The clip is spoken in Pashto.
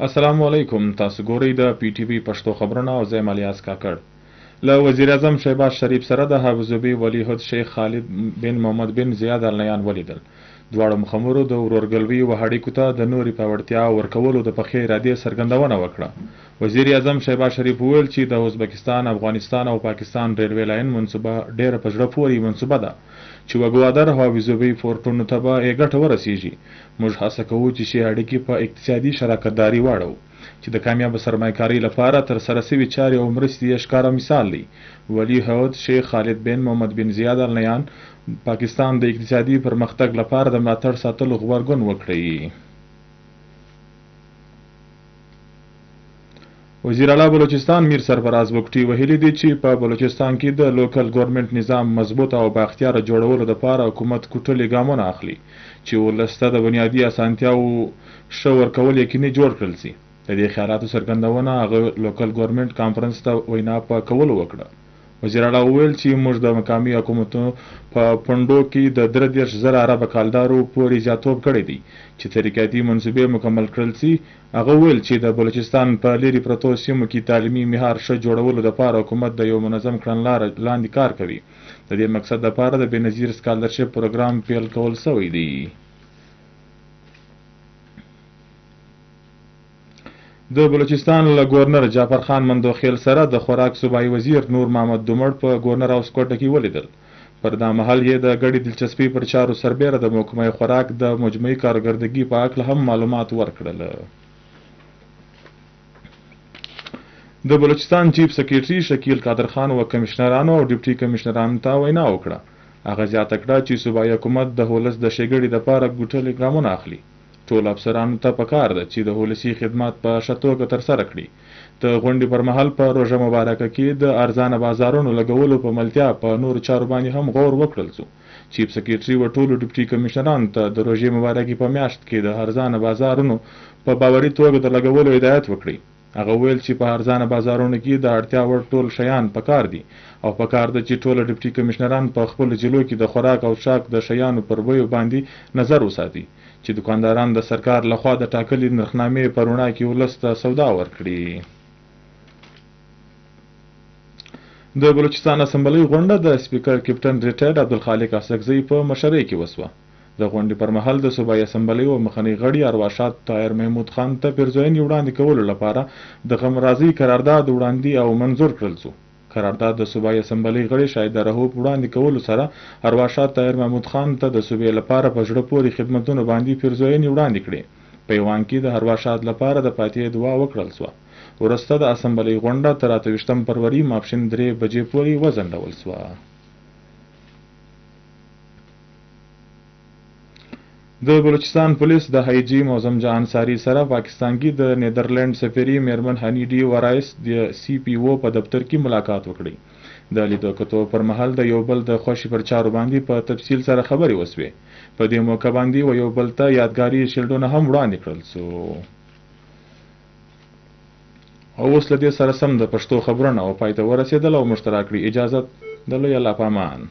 السلام علیکم، تاسو ګورئ د پي ټي وي پښتو خبرونه او زه یم الیاس کاکړ. له وزیراعظم شهباز شریف سره د ابوظبي ولیعهد شیخ خالد بن محمد بن زیاد النیان ولیدل. دواړو مخامرو د ورورګلوي و اړیکو ته د نورې پیاوړتیا ورکولو د پخې ارادې څرګندونه وکړه. وزیراعظم شهباز شریف وویل چې د ازبکستان، افغانستان او پاکستان ریلوې لاین منصوبه ډېره په زړه پورې منصوبه ده چې و ګوادر او ابوظبي پورټونو ته به یې ګټه ورسیږي. موږ هڅه کوو چې ښې اړیکې په اقتصادي شراکتداري واړوو چې د کامیابه سرمایه کارۍ لپاره ترسره شوې چارې او مرستې یې ښکاره مثال دی. ولیعهد شیخ خالد بن محمد بن زیاد النیان پاکستان د اقتصادي پرمختګ لپاره د ملاتړ ساتلو غبرګون وکړي. وزیر اعلی بلوچستان میر سرفراز بګټي ویلي دي چې په بلوچستان کې د لوکل ګورنمنټ نظام مضبوط او بااختیاره جوړولو دپاره حکومت کوټلي ګامونه اخلي چې ولس ته د بنیادي اسانتیاوو ښه ورکول یقیني جوړ کړل شي. د دې خیالاتو څرګندونه هغه لوکل ګورنمنټ کانفرنس ته وینا په کولو وکړه. وزیر اعلی وویل چې موږ د مقامي حکومتونو په پنډو کې د 33,000 اربه کالدارو پورې زیاتوب کړی دی چې ترقیاتي منصوبې مکمل کړل شي. هغه وویل چې د بلوچستان په لیرې پرتو سیمو کې تعلیمي معیار ښه جوړولو دپاره حکومت د یو منظم کړنلاره لاندې کار کوي. د دې مقصد دپاره د بېنظیر سکالرشپ پروګرام پیل کول شوی دی. د بلوچستان له ګورنر جعفر خان مندوخیل سره د خوراک صوبایي وزیر نور محمد دومړ په ګورنر هاوس کوټه کې ولیدل. پر دا مهال یې د ګډې دلچسپۍ پر چارو سربېره د محکمه خوراک د مجموعي کارکردګي په هکله هم معلومات ورکړل. د بلوچستان چیف سیکرټري شکیل قادر خان و کمشنرانو او ډپټي کمشنرانو ته وینا وکړه. هغه زیاته کړه چې صوبایي حکومت د ولس د ښېګړې دپاره کوټلي ګامونه اخلي. ټول افسرانو ته پکار ده چې د ولسي خدمات په ښه توګه ترسره کړي. د غونډې پر مهال په روژه مبارکه کې د ارزانه بازارونو لګولو په ملتیا په نورو چارو باندې هم غور وکړل شو. چیف سیکرټري و ټولو ډپټي کمشنرانو ته د روژې مبارکې په میاشت کې د ارزانه بازارونو په باوري توګه د لګولو هدایت وکړي. هغه وویل چې په ارزانه بازارونو کې د اړتیا وړ ټول شیان پکار دي او پکار ده چې ټول ډپټي کمشنران په خپلو ضلعو کې د خوراک او څښاک د شیانو پر بیو باندې نظر وساتي چې دکانداران د سرکار لخوا د ټاکلې نرخنامې په رڼا کې ولس ته سودا ورکړي. د بلوچستان اسمبلۍ غونډه د سپیکر کپټن ریټایرډ عبدالخالق اڅکزی په مشرۍ کې وسوه. د غونډې پر مهال د صوبایي اسمبلۍ او مخنۍ غړي ارواښاد طاهر محمود خان ته پیرزوینې وړاندې کولو لپاره د غمرازۍ قرارداد وړاندې او منظور کړل شو. قرارداد د صوبایي اسمبلۍ غړي شاهده رهوب وړاندې کولو سره ارواښاد طاهر محمود خان ته د صوبې لپاره په زړه پورې خدمتونو باندې پیرزوینې وړاندې کړې. په ایوان کې د ارواښاد لپاره د فاتحې دعا وکړل شوه. وروسته د اسمبلۍ غونډه تر 28 فروري ماپښین 3 بجې پورې وځنډول شوه. د بلوچستان پولیس د های جي معظم جان انصاري سره پاکستان کې د نیدرلند سفیري میرمن هني ډي ورایس د سی پي او په دفتر کې ملاقات وکړي. د لیدو کتو پر مهال د یو بل د خوښې پر چارو باندې په تفصیل سره خبرې وسوې. په دې موقع باندې و یو بل ته یادګاري شیلډونه هم وړاندې کړل سو. او اوس له دې سره سم د پښتو خبرونه او پای ته ورسېدل او موږ ته راکړي اجازت. د لوی الله په امان.